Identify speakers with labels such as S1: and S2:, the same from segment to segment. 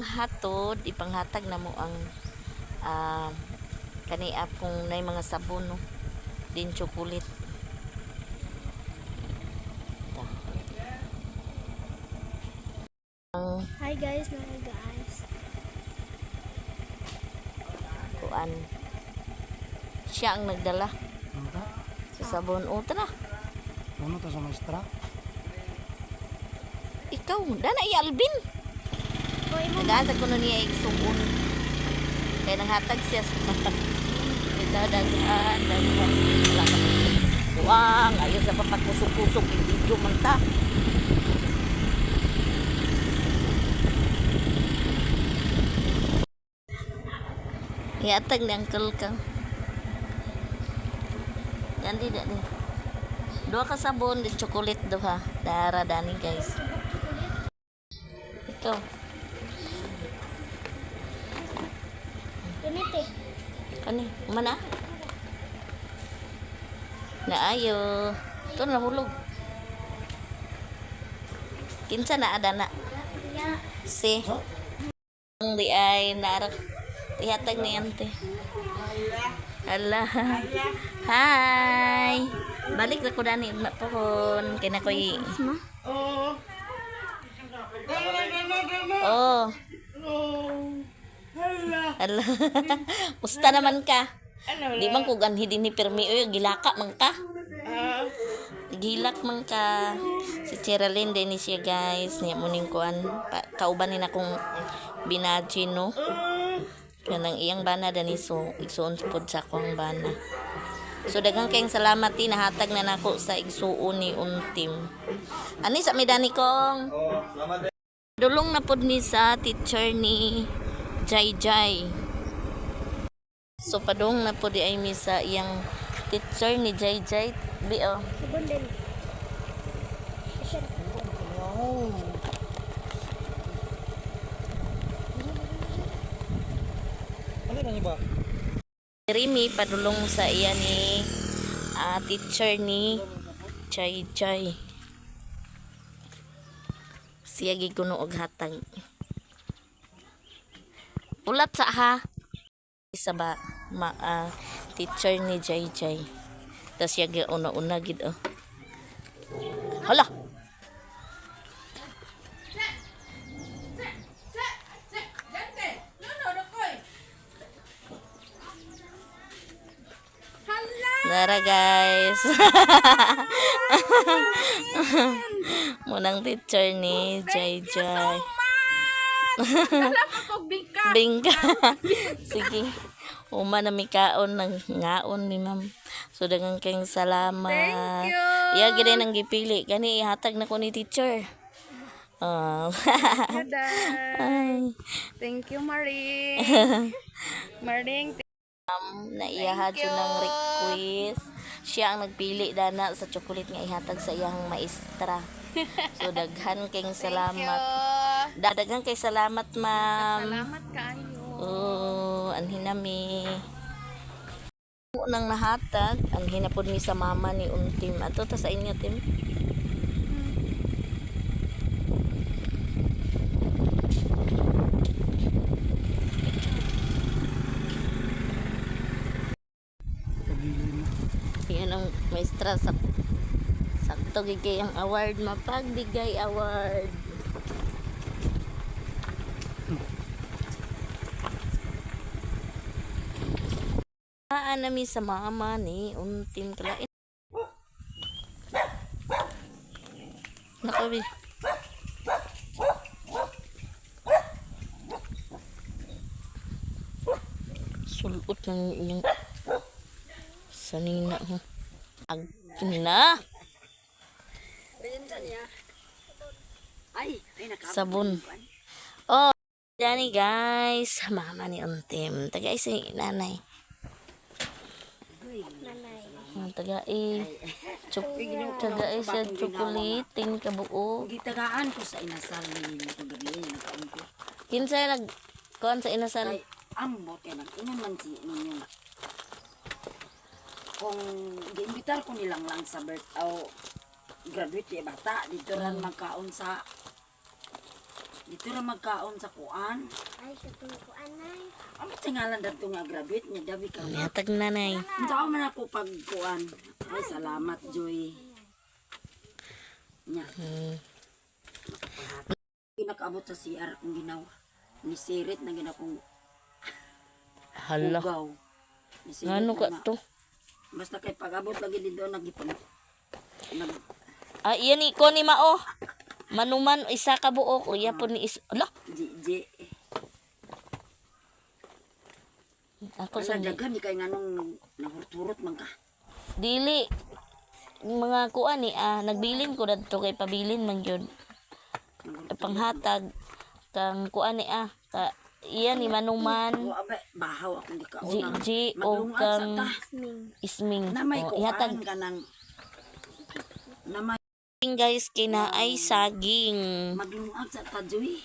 S1: hatod, ipanghatag na mo ang kani kung nay mga sabon, no. Din chocolate. Ta. Ang
S2: Hi guys, na guys.
S1: kuan. Siya ang nagdala
S3: Ano ta?
S1: sa sabon. O, tara.
S3: Ano ta sa maestra?
S1: Ikaw, dana i Alvin.
S2: Hoy mo.
S1: Nagaan sa kuno niya igsuon. Kaya nanghatag siya sa ito, daghan, daghan. Wala ka. Buang, ayaw sa papakusok-kusok, video man ta. Iatag ni uncle ka. Yan di di. Duha ka sabon, di chocolate duha. Dara dani, guys. Ito.
S2: Ganit eh.
S1: Kani, mana? Naayo. Ito nahulog. Kinsa na adana?
S2: Ya.
S1: Si. Ang di ay narak. Ihatag ni ante. Ala. Hi. Balik ra ko dani na pohon kay na koy.
S2: Ma?
S1: Oh. Ala. Musta naman ka? Di man ko ganhi din ni pirmi oy, gilaka man ka. Gilak man ka. Si Geraldine din ni siya, guys. Niya mo ning kuan. Kauban ni na kong binaji, no. Kanang iyang bana dani, so igsuon pod sa akong bana. So daghang kayong salamat ti nahatag na nako sa igsuon ni Untim. Ani sa mi dani kong. Dulong na pod ni sa teacher ni Jai Jai. So padung na pod di ay mi sa iyang teacher ni Jai Jai. Bi oh.
S2: Sabon din. Siya.
S3: Ano na niya ba?
S1: Rimi padulong sa iya ni teacher ni Chay Chay. Siya gikuno og hatag. Ulat sa ha. Isa ba ma, teacher ni Jay Jay. Tas siya gi una-una gid oh. Hala. Nara, guys. Munang teacher ni Jay Jay.
S4: Bingka.
S1: Bingka. Sige. Uma na mi kaon nang ngaon mi, ma'am. So daghang kayong salamat.
S4: Thank you.
S1: Ya gid nang gipili kani ihatag na ko ni teacher. Ah.
S4: Daday. Thank you, Maring. Maring,
S1: Naiyahad
S4: Thank
S1: yun ng
S4: you.
S1: request. Siya ang nagpili dana sa chocolate nga ihatag sa iyang maestra. So daghan kayong salamat.
S4: you.
S1: Daghan kay salamat, ma'am.
S4: Salamat kaayo.
S1: Oo, anhin nami. Unang nahatag, ang hinapod mi sa mama ni Untim. Ato ta sa inyo, Tim.
S3: Pagiging
S1: Yan ang maestra sa sakto gigay ang award, mapagbigay award. Nami sa mama ni Untim kalain. Nako, bi. Sulot ng iyang sanina ho. Ag na. Sabon. Oh, Danny, guys, mama ni Untim. Taga si nanay.
S2: Nanay.
S1: Ang taga eh. Chok taga eh siya chocolate ting kabuo.
S5: Gitagaan ko sa inasal ni kagabi nagkaon ko.
S1: Kinsa nag kuan sa inasal?
S5: Kay ambot kay nag ingon man si ninyo. Kung giimbitar ko nilang lang sa birth o graduate kay bata dito ran magkaon sa Dito ra magkaon sa kuan.
S2: Ay, katong kuan ay.
S5: Ano sa ngalan dadto nga graduate niya dabi ka.
S1: Ihatag nanay.
S5: Unsa man ako pag kuan. Ay, salamat, Joy. Nya. Pinakaabot sa CR akong ginawa. Ni sirit na gina kong
S1: Hala.
S5: ugaw. Ni sirit
S1: Ngano
S5: na
S1: ka
S5: na.
S1: to?
S5: Basta kay pag-abot lagi dito nagipang nag
S1: Ah, iyan ni ko ni Mao. Manuman isa ka buok o iya po ni is. Ala,
S5: G G.
S1: ako sa
S5: Sa daghan ni kay nganong nahurturot man ka.
S1: Dili mga kuan ni ah nagbilin ko dadto kay pabilin man jud. Ay, panghatag kang kuan ni ah ka iya ni manuman
S5: Wa ba bahaw akong gikaon.
S1: G G o
S5: Maglungag sa
S1: kang
S5: ta.
S1: Isming.
S5: Na may
S1: O,
S5: kuan
S1: ihatag
S5: kanang na may
S1: guys kay naay saging.
S5: maglungag sa ta, Joy.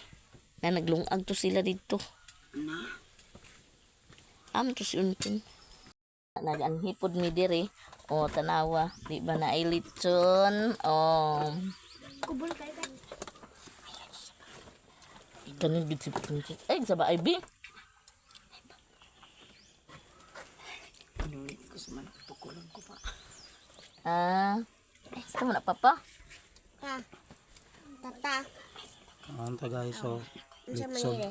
S1: Na naglungag to sila dito.
S5: Na.
S1: Am to si Untin. Naganhipod mi diri. O tanawa, di ba na ay litson? O
S2: Kubol kayo ka.
S1: kanin gid si Princess. Ay sa ba ay bi?
S5: Inulit ko sa manok tukulon ko pa.
S1: Ah. Ito mo na papa.
S2: Ta. Tata.
S3: Kaon ta guys, so
S2: Unsa man
S3: litson.
S2: nila?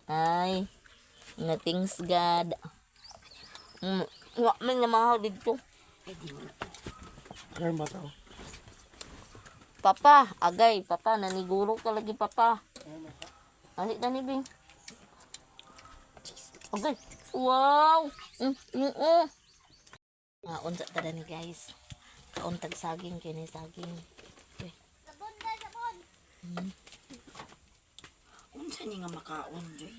S1: Ay, nga thanks God. Wa man na mahaw dito.
S5: Ay di wala.
S3: Karon ba to?
S1: Papa, agay, papa, naniguro ka lagi, papa. Ali na ni Bing. Agay. Wow. Ah, unsa ta ni guys. Kauntag saging kini saging. Uy,
S2: Sabon da, sabon.
S5: Unsa ni nga makaon, Joy?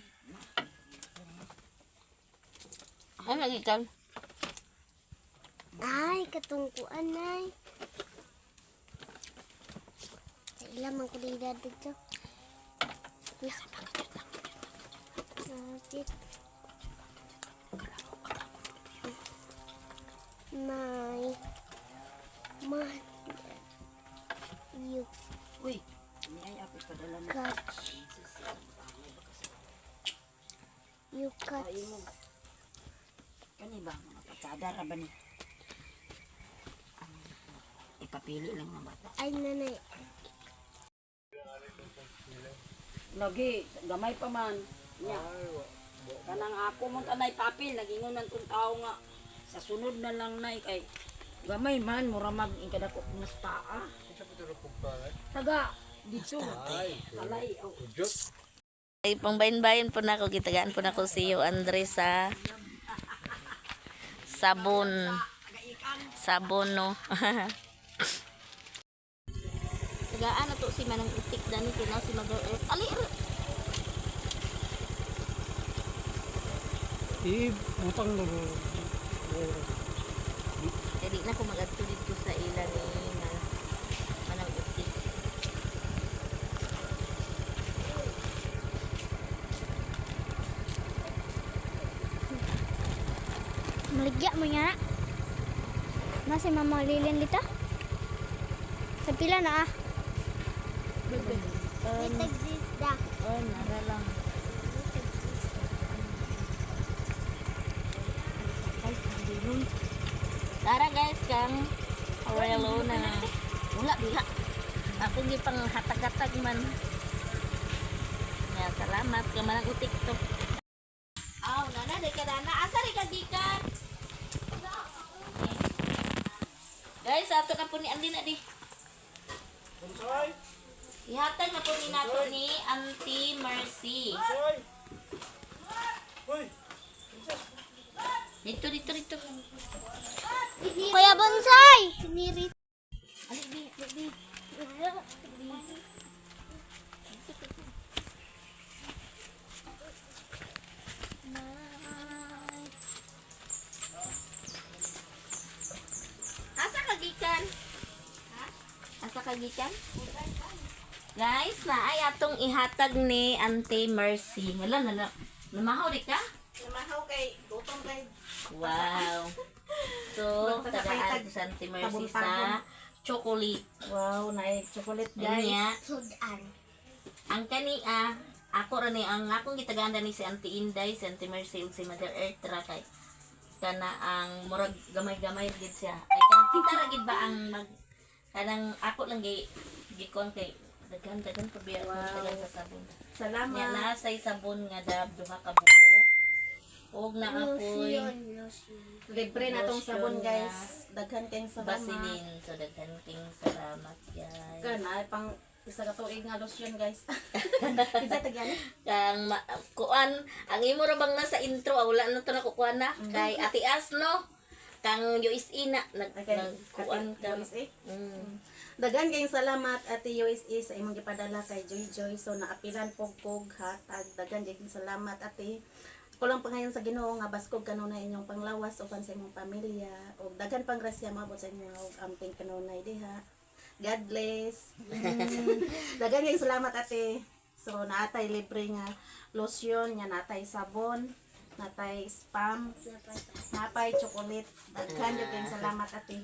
S1: Ay, lagi kan.
S2: Ay, katong kuan ay. Sa ila man ko dida dito. Sakit. My mother, you
S5: Uy, ni ay ako padala na.
S2: catch. You catch.
S5: Kani ba mga patsada ra ba ni? Ipapili lang ng bata.
S2: Ay, nanay.
S5: Lagi, gamay pa man. Nya. Kanang ako mong tanay papel, nagingon tong tao nga sa sunod na lang nay kay gamay man mura mag ingkadako mas paa. Taga dito. Talay. Oh.
S1: Ay, pangbayin-bayin po na ako. Gitagaan po na ako si Yo Andre sa sabon. Sabon, no? Tagaan na to si Manang Utik. Dani ko na si Mother Earth. Ali, ali.
S3: I butang na.
S1: Kaya di na ko mag-adto dito sa ila ni Manang Utik.
S2: Maligya mo nga. Nasa Mama Lilian dito? Sa pila na ah. May tagsisda.
S1: Oh, nara lang. Tara guys, kang Aurelo na. Wala, wala. Ako gi pang hatag-hatag man. Ya, salamat ka man ang TikTok. Aw, nana di ka dana. Asa ri ka gikan? Guys, ato na po ni Andi na di. Ihatag na po ni nato ni Auntie Mercy. Dito, dito, dito.
S2: Kuya Bonsai! Sinirit.
S1: Asa ka gikan? Asa ka gikan? Guys, na ay atong ihatag ni Auntie Mercy. Wala na na. Namahaw di ka?
S4: Namahaw kay gutom kay
S1: Wow. So, tagaan sa Auntie Mercy sa Chocolate.
S4: Wow, naay chocolate, guys.
S1: Niya.
S2: Sudan.
S1: Ang kani ah, ako ra ni ang akong gitagaan ni si Auntie Inday, si Auntie Mercy ug si Mother Earth ra kay kana ang murag gamay-gamay gid siya. Ay kanang kita ra gid ba ang mag kanang ako lang gi gikon kay daghan daghan pa biya wow. Tagaan sa sabon.
S4: Salamat.
S1: Nya naa say sabon nga dab duha ka buo. Og naa poy
S2: Lotion, lotion.
S4: Libre na tong sabon,
S1: Lotion.
S4: guys. Daghan kayong salamat.
S1: Vaseline. So daghan king salamat, guys.
S4: Kana pang isa ka tuig nga lotion, guys. Kinsa tagyan?
S1: Kang kuan ang imo ra bang nasa intro ah, wala na to na kukuan na kay Ate As no kang USA na nag,
S4: Okay.
S1: nagkuan ka.
S4: USA.
S1: Mm.
S4: Daghan kayong salamat, Ate USA, sa imong gipadala kay Joy Joy. So naapilan pog kog hatag. Daghan kayong salamat, Ate. Kulang pa ngayon sa Ginoo nga baskog kanunay inyong panglawas uban sa imong pamilya ug daghan pang grasya maabot sa inyo ug amping kanunay diha. God bless. Daghan kayong salamat, Ate. So naatay libre nga lotion, nga natay sabon, natay spam, napay chocolate. Daghan jud kayong salamat, Ate.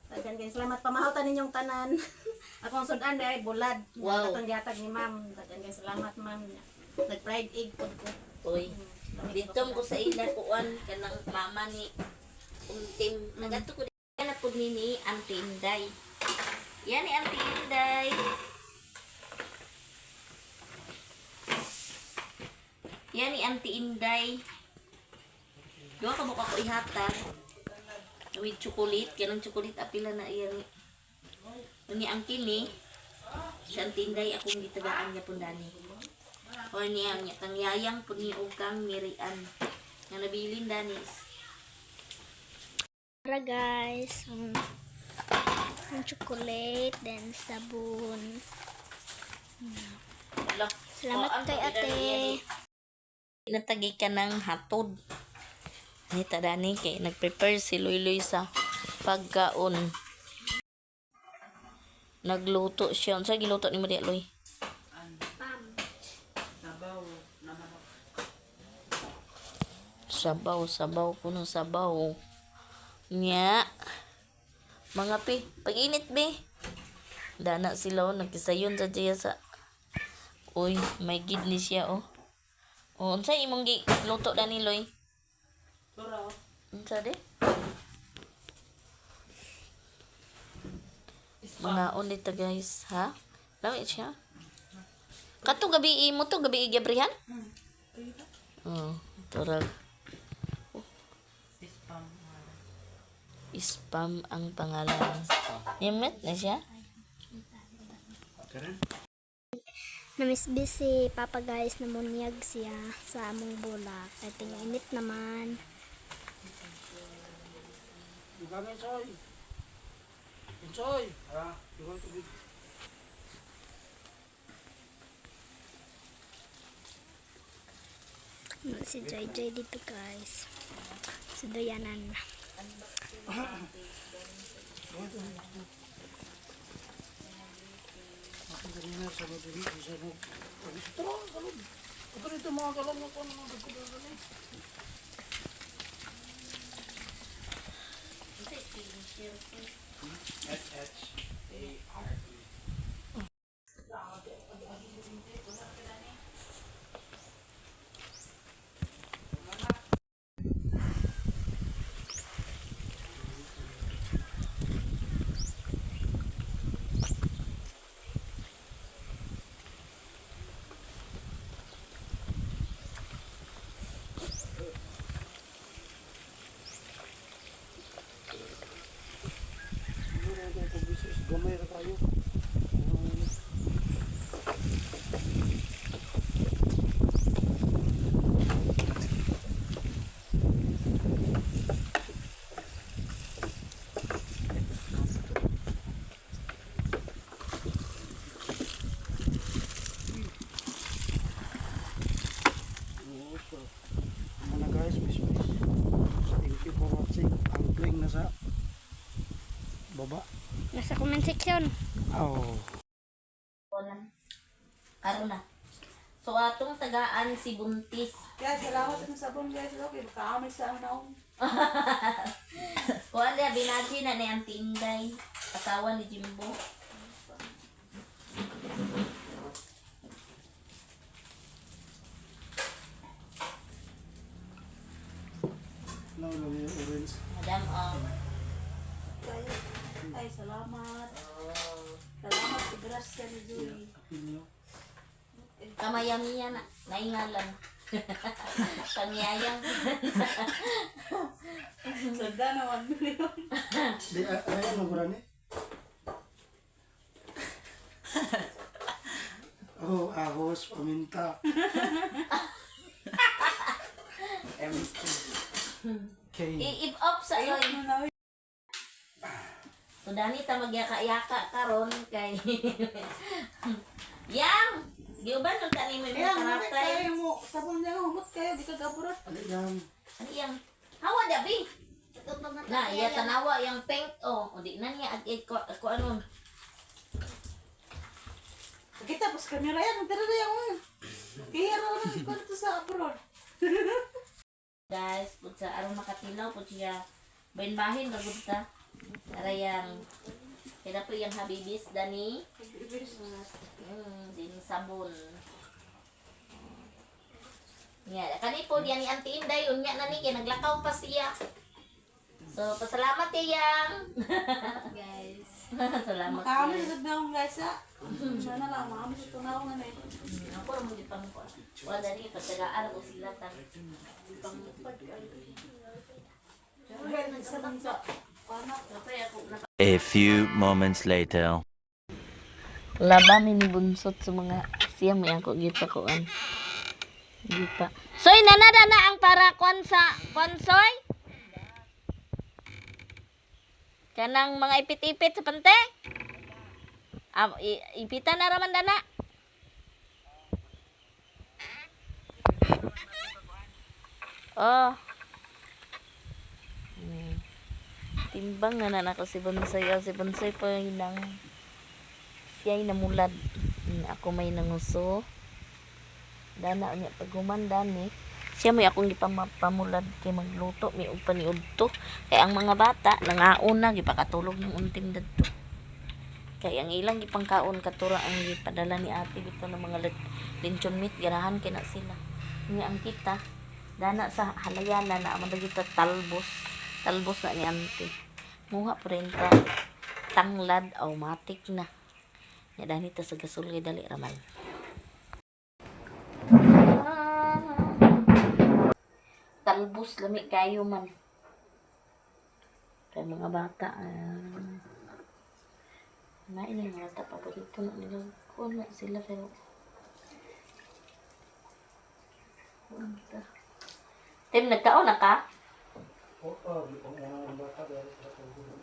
S4: Daghan kayong salamat pamahawtan ninyong tanan. Akong sudan ay bulad.
S1: Wow.
S4: Katong gihatag ni ma'am. Daghan kayong salamat, ma'am. Nag fried egg pud ko.
S1: Uy, dito ko sa ila kuan kanang mama ni Untim. Nagadto ko na pud ni Auntie Inday. Yan ni Auntie Inday. Yan ni Auntie Inday. Duha ka mo ko ihatag. With chocolate, kanang chocolate apila na iyan. Ni ang kini si Auntie Inday akong gitagaan niya pundani. Or niya niya kang yayang pud ni og kang mirian. Nga nabilin danis.
S2: Tara guys, ang chocolate, then sabon.
S1: Ala.
S2: Salamat
S1: Oh, ang
S2: kay
S1: kapila
S2: Ate.
S1: niya ni. Natagi ka ng hatod. Ay, tadani kay nagprepare si Luy sa pagkaon. Nagluto siya. Unsa giluto ni Maria Luy? Sabaw, sabaw, puno sabaw. Nya. Mga pi, pag-init be. Dana sila oh, nagkisayon sa diya sa. Uy, may gid ni siya oh. Oh, unsa imong gi luto dani Loy? Unsa de? Mga dito guys, ha? Lami siya. Kato gabi imo to gabi gabrihan? Oh, turag. Spam ang pangalan. Nimet na siya?
S2: Namisbis si Papa guys, namunyag siya sa among bulak. Ay init naman.
S3: Dugang Insoy. Insoy. Ah, dugang tubig.
S2: Si Joy Joy dito guys. Sa Doyanan.
S3: Ako kanina sa madali, sa mo. Tara, kalog. Ito rito mga kalog na kung ano nagkukulo. Gamay ra kayo. Oo, so, ano na guys, miss miss. Thank you for watching. Ang link nasa baba.
S2: Nasa comment section.
S3: Oh.
S1: Karon na. So atong tagaan si Buntis.
S6: Guys, salamat sa sabon guys. Okay, makaamay sa ano.
S1: Kuan dia binaji na ni Auntie Inday, asawa ni Jimbo.
S3: Ano lang yung orange.
S1: Madam, oh.
S4: Ay, salamat. Salamat, grasya ni Joy.
S3: Apil niyo.
S1: Kamayamiya na, naingalan. Pangyayang.
S4: Sada na 1 million.
S3: Di, ay, ano ko rin eh? Oh, ahos, paminta. M K.
S1: I-if up sa oy. So dani ta magyaka-yaka karon kay Yang, giuban lang ta ni may
S4: Kaya, humot
S1: karatay.
S4: kayo mo. Sabon niya, humot kayo. Di ka gaburot.
S3: Ali yan.
S1: Ano yang? Hawa da bi. Na, iya tanawa yang pink oh. O di na niya ag ko, ko anon.
S4: Kita, tapos kamera yan. Tara na yan. Uy. Kaya raw na ko ito sa abroad.
S1: Guys, pud sa aron makatilaw pud siya. Bahin-bahin ra gud ta. Arayang kaya po yung habibis dani. Din sabon. Nya, kani po diyan ni Auntie Inday unya na ni kay naglakaw pa siya. So, pasalamat kay Yang.
S2: Guys.
S1: Salamat.
S4: Makami sa daong guys ah. Sana lang, makami sa tunaw nga na ito.
S1: Ako ra mo di pang ko. Wala dani pagtagaan ko sila ta.
S4: Kaya nagsabang sa panak.
S1: Kapay ako na
S6: A few moments later.
S1: Laba mi ni bunsot sa mga siya may ako gipakuan. Gipa. Soy nanada na ang para kuan sa kuan soy. Kanang mga ipit-ipit sa pante. Ah, ipitan na raman dana. Oh. Timbang na na nako si Bonsai. Oh, si Bonsai pa nang siya'y namulad. Ako may nanguso. Dana niya pag ni. Siya may akong gipamulad kay magluto may og paniudto. Kay ang mga bata nangaon na gipakatulog ng untim dadto. Kay ang ilang gipangkaon katura ang gipadala ni ate bitaw ng mga lechon meat ganahan kay na sila. Nya ang kita dana sa halayana na man kita talbos. Talbos na ni ante. Muha pa rin ta tanglad automatic na. Nya dani ta sa gasol kay dali raman. Talbos lami kayo man. Kay mga bata ah. Nain yung mga bata paborito na nila. Kuha na sila pero Unta. Tim, nagkaon na ka?
S3: Oh, oh, di pang ang bata dahil sa tulog.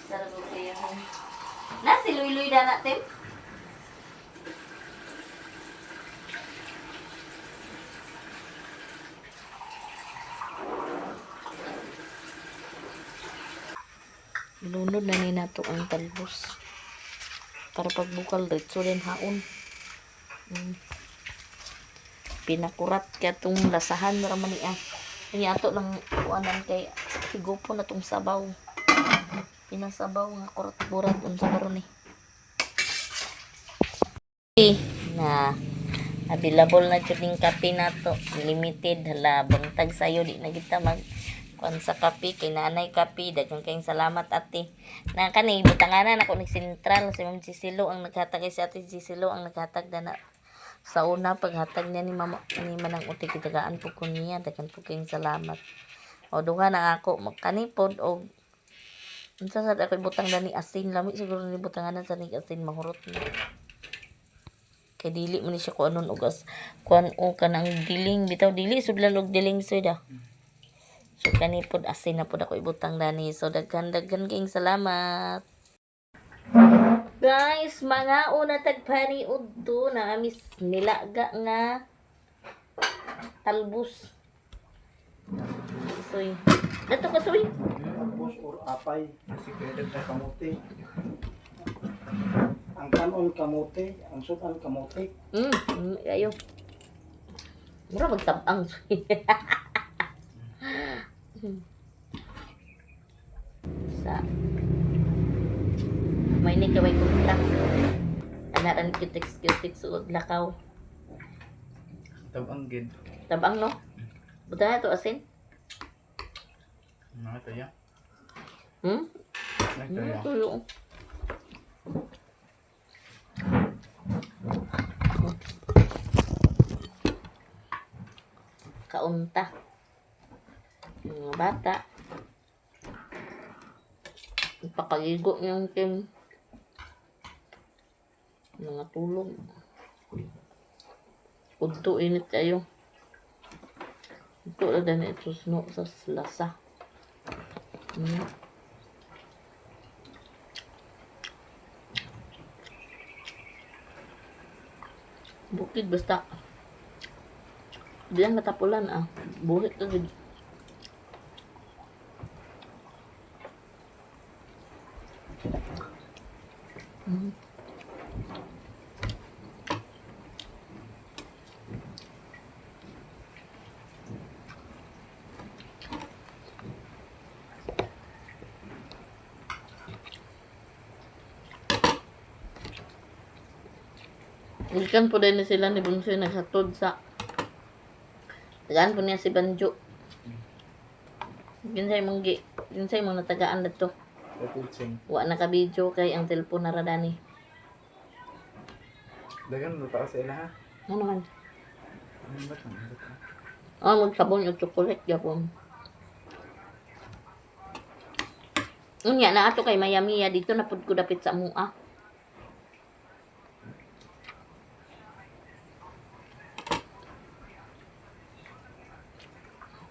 S1: Sarap ko kayo. Na si Luy Luy na na, Tim? Lunod na ni nato ang talbos. Para pagbukal, diretso din haon. Pinakurat kaya itong lasahan raman niya. Kanya ato lang kuanan kay higupo na tong sabaw. Pinasabaw nga kurat-kurat unsa karon ni. Eh, na available na jud ning kape nato. Limited hala buntag sayo di na kita mag kuan sa kape kay nanay kape daghang kayong salamat ate. Na kani butanganan ako ni sentral si Ma'am Gisilo ang naghatag kay si Ate Gisilo ang naghatag na sa una paghatag niya ni Mama ni Manang Uti kitagaan po ko niya daghan po kayong salamat. O duha na ako magkanipod og unsa sad ako ibutang dani asin lami siguro ni butanganan sa nig asin mahurot na. Kay dili man ni siya kuanon og as kuan o kanang diling bitaw dili sudlan og diling soy da. So kani pod asin na pod ako ibutang dani. So daghan daghan kayong salamat. Guys, mga una tagpani udto na amis nilaga nga talbos. Soy. Dato ka soy.
S3: Tapos or apay. Kamote. Ang kanon kamote, ang sudan kamote.
S1: Ayo. Mura magtabang soy. Sa may ni kaway kunta. Ana ran cutex cutex ug lakaw.
S7: Tabang gid.
S1: Tabang no? Buta na to asin.
S7: Mga kaya.
S1: Hmm?
S7: Mga kaya.
S1: Tuyo. Kaunta. Mga bata. Pakaligo niyang team. Mga tulog. Udto init kayo. Ito na din ito sno sa lasa. Bukid basta. Di lang natapulan ah. Buhit ka gid. Gikan po din sila ni Bunsoy naghatod sa tagaan po niya si Banjo. Kinsay mong gi kinsay mong natagaan dito.
S7: Sa teaching.
S1: Wa na ka video kay ang telepon na radani.
S7: Dagan mo pa sa ila ha.
S1: Ano man?
S7: Ano ba ito? Ano ba ito?
S1: Ah, magsabon og chocolate gyapon. Unya na ato kay Miami ya dito na pud ko dapit sa mua.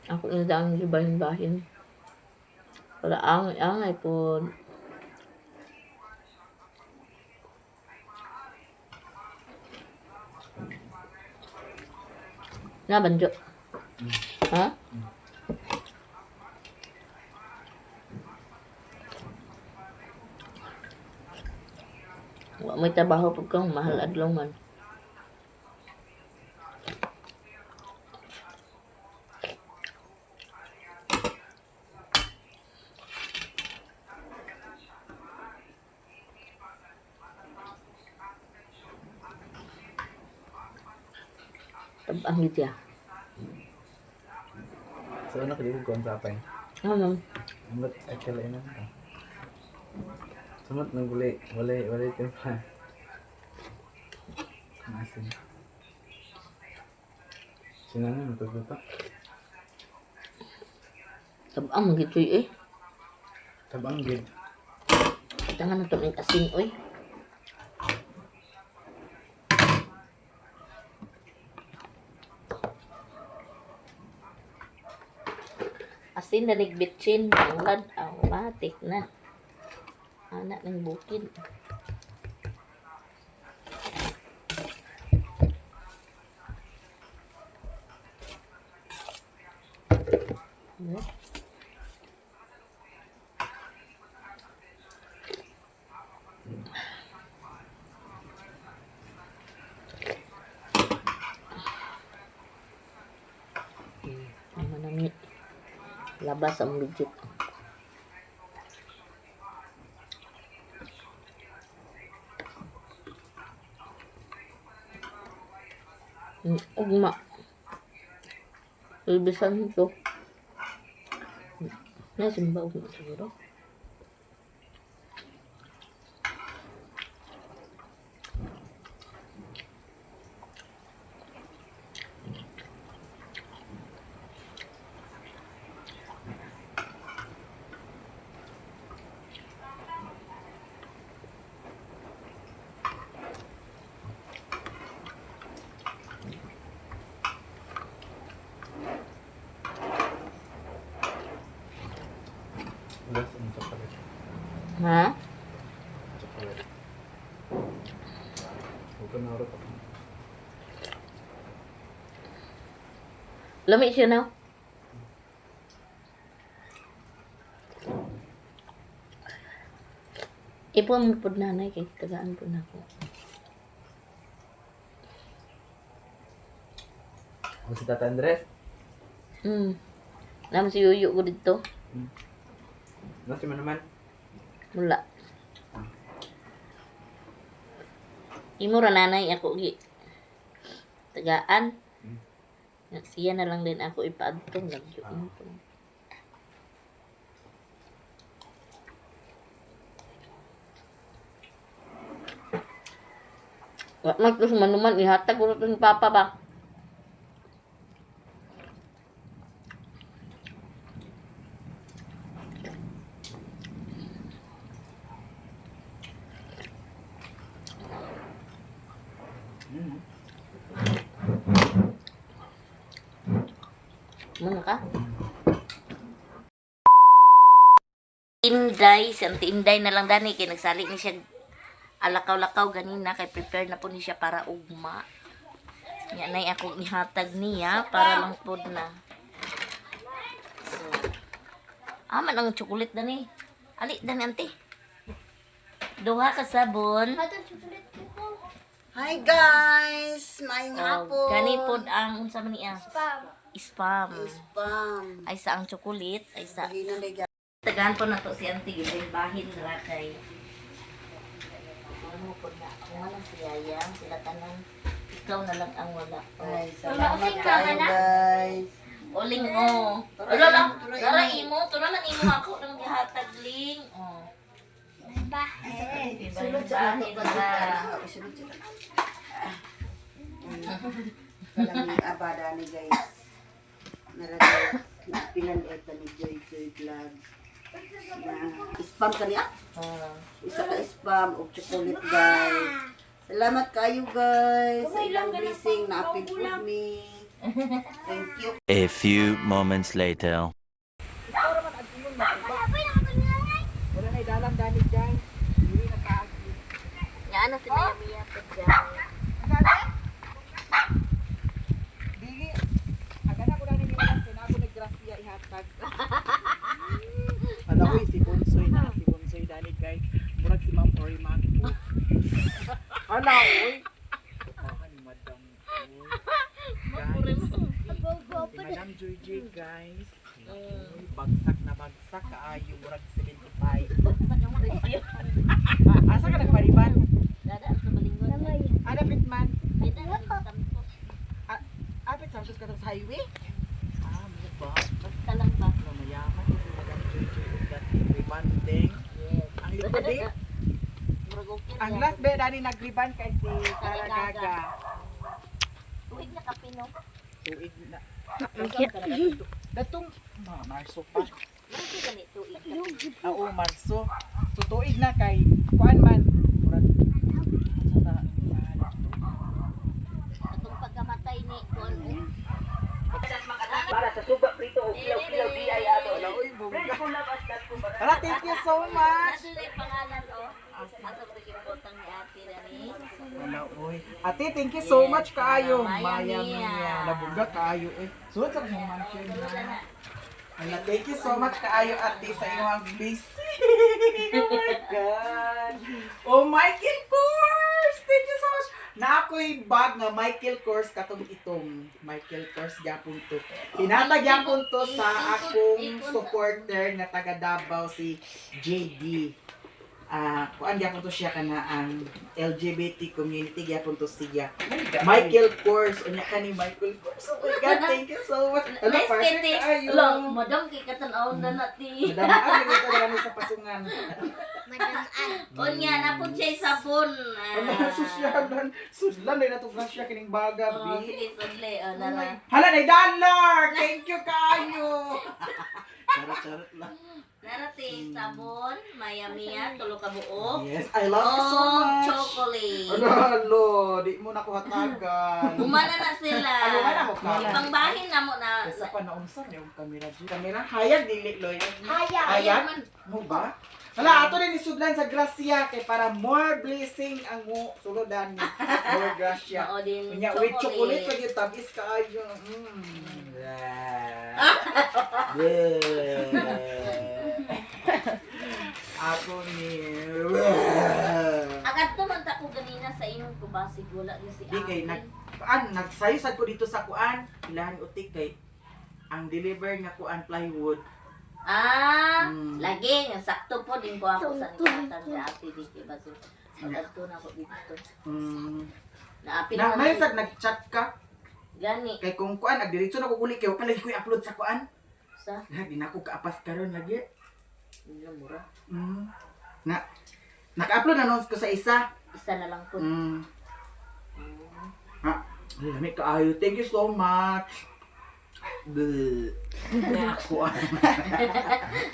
S1: Ako na dang gibahin-bahin. Para angay-angay po. Na banjo. Ha? Wa may trabaho pag kang mahal adlaw man. Tabang gid siya.
S7: Sa una kayo ko sa apay.
S1: Ano?
S7: Ang ba't ay kalainan ka? Sumot ng guli. Wala wala timpla. Ang asin. Sinano mo pa?
S1: Tabang gid siya eh.
S7: Tabang gid.
S1: Tangan na to ng asin oy. Asin na nagbitsin, manglad, automatic na. Anak ng bukid. Ano? Ay, manami. Labas ang legit. Ugma. Ibisan to. Nasimba ugma siguro.
S7: Bas ang chocolate.
S1: Ha?
S7: Chocolate. Huwag ka na pa.
S1: Lami siya na. Ipo mo pod nanay kay tagaan po na ako.
S7: Ako si Tata Andres.
S1: Naman si Yuyo ko dito.
S7: Nasa mo naman.
S1: Wala. Imo ra nanay ako gi. Tagaan. Siya na lang din ako ipaadto lagyo mo po. Wa man to manuman ihatag ko to ni papa ba. Muna ka. Inday, si Auntie Inday na lang dani kay nagsali ni siya alakaw-lakaw ganina kay prepare na po ni siya para ugma. Nya nay ako ihatag niya para lang pod na. So, aman ang chocolate dani. Ali dani auntie. Duha ka sabon.
S2: Hatag chocolate ko.
S4: Hi guys! Maayong
S1: Oh, gani pod ang unsa man niya?
S2: Spam.
S1: Spam.
S4: Spam.
S1: Ay sa ang chocolate, ay sa
S4: Bahinan day guys.
S1: Tagaan po na to si Auntie Gibin bahin ra kay ano po na ako man ang si Yayang sila tanan ikaw na lang ang wala.
S4: Ay,
S2: Wala
S4: salamat
S2: kasing
S4: kayo
S2: mama na.
S4: guys.
S1: Oling oh. Wala lang. Dara imo, to naman imo ako nang gihatag ling. Oh.
S2: Ba.
S1: Sulod sa ato
S4: Sulod sila. Kalang abada ni guys. Naragay pinan eta ni Joy Joy Vlog. Na spam kaniya? Isa ka spam og chocolate guys. Salamat kayo guys sa ilang blessing na apid po me. Thank you.
S6: A few moments later.
S8: Wala na idalang dani guys. Dili na kaagi.
S1: Nga ano si Maya Mia po dyan.
S8: Dili. Agana ko dani nila kay na ako naggrasya ihatag. Ala ko si Bonsoy na si Bonsoy dani guys. Murag si Ma'am Ori Mako. Ala oy. Ah, ni Madam. Oy. Guys, si Madam Joy J guys. Uy, bagsak na bagsak kaayo murag 75. Asa ka nagpariban?
S1: Dada ang kabalinggon.
S8: Adapit man.
S1: Ay dada ang tampo.
S8: Apit sa ka sa highway? Ah, mo ba?
S1: Basta lang ba?
S8: Ano, mayaman ito Madam Joy Joy ug dating rebanding.
S1: Yes.
S8: Ang likod eh.
S1: Murag okay
S8: Ang
S1: ra.
S8: last be dani nagriban kay si Sara Gaga.
S1: Tuig na kape no.
S8: Tuig na. Datong mga Marso pa.
S1: Murag gani tuig kape.
S8: Oo, Marso. So tuig na kay kuan man. Murag sa ta sa
S1: Atong pagkamatay ni kuan eh.
S5: Para sa suba prito o kilaw-kilaw di ay ato.
S8: Wala, uy, bongga. Hala, thank you so much.
S1: Nasa na yung pangalan oh. Asa ba yung butang ni ate Rani?
S8: Wala, uy. Ate, thank you so
S1: Yes.
S8: much kaayo.
S1: Maya
S8: Maya
S1: Mia.
S8: Mia. Nabungga kaayo eh. Sunod sa kanyang mansion. Ala, thank you so much kaayo ate sa iyong blessing. Oh my God. Oh, Michael Kors! Thank you so much. Na ako'y bag nga Michael Kors katong itong Michael Kors gyapon to. Hinatag gyapon to sa akong supporter nga taga Davao si JD. Ah, kuan gyapon to siya kana ang LGBT community gyapon to siya. Michael Kors, unya ka ni Michael Kors. Oh my God, thank you so much. Ala,
S1: Nice
S8: perfect
S1: kete.
S8: kaayo.
S1: Lo, madam kay katanaw na na ti.
S8: Madam, ah, nagito na kami sa pasungan.
S2: Madam Ann.
S1: Unya na po siya sabon.
S8: Ala, susyalan. Sudlan na itong siya kining baga,
S1: Oh,
S8: bi.
S1: sige, sudli. Oh, nara.
S8: Hala, na dollar! Thank you kaayo!
S3: Charot-charot lang.
S1: Narate, sabon, Maya Mia, tulo ka buok.
S8: Yes, I love you so
S1: Oh,
S8: much.
S1: chocolate.
S8: Ala, alo, di mo na ko hatagan.
S1: Humana na sila.
S8: Ano man ako ka?
S1: Ipangbahin na mo na.
S8: Isa pa naunsa na yung kamera. G. Kamera, hayag dili, Loy.
S2: Hayag.
S8: Hayag
S1: man.
S8: Mo ba? Hala, ato din isudlan sa gracia kay para more blessing ang suludan ni more gracia.
S1: Oo din,
S8: Unya, with chocolate
S1: chocolate.
S8: pag yung tabis kaayo. Mm.
S7: Yeah. Yeah.
S8: Ako ni...
S1: Agad to man ta ko ganina sa imong kubasig wala ni si
S8: Di kay
S1: Ate.
S8: nag kuan nagsayo sad ko dito sa kuan ilahan utik kay ang deliver nga kuan plywood.
S1: Ah, lagi nga sakto po din ko ako sa nikatan sa ate di kay basig. Magadto na ako dito. Naapil
S8: Na
S1: man
S8: may
S1: si-
S8: sad nag-chat ka
S1: Gani
S8: kay kung kuan nagdiretso na ko guli kay wa pa lagi ko i-upload sa kuan.
S1: sa
S8: Ha, di na ako kaapas karon lagi.
S1: Ano, mura.
S8: Na naka-upload na noon ko sa isa.
S1: Isa na lang po.
S8: Ha, lami kaayo. Thank you so much. Bleh. Kuan.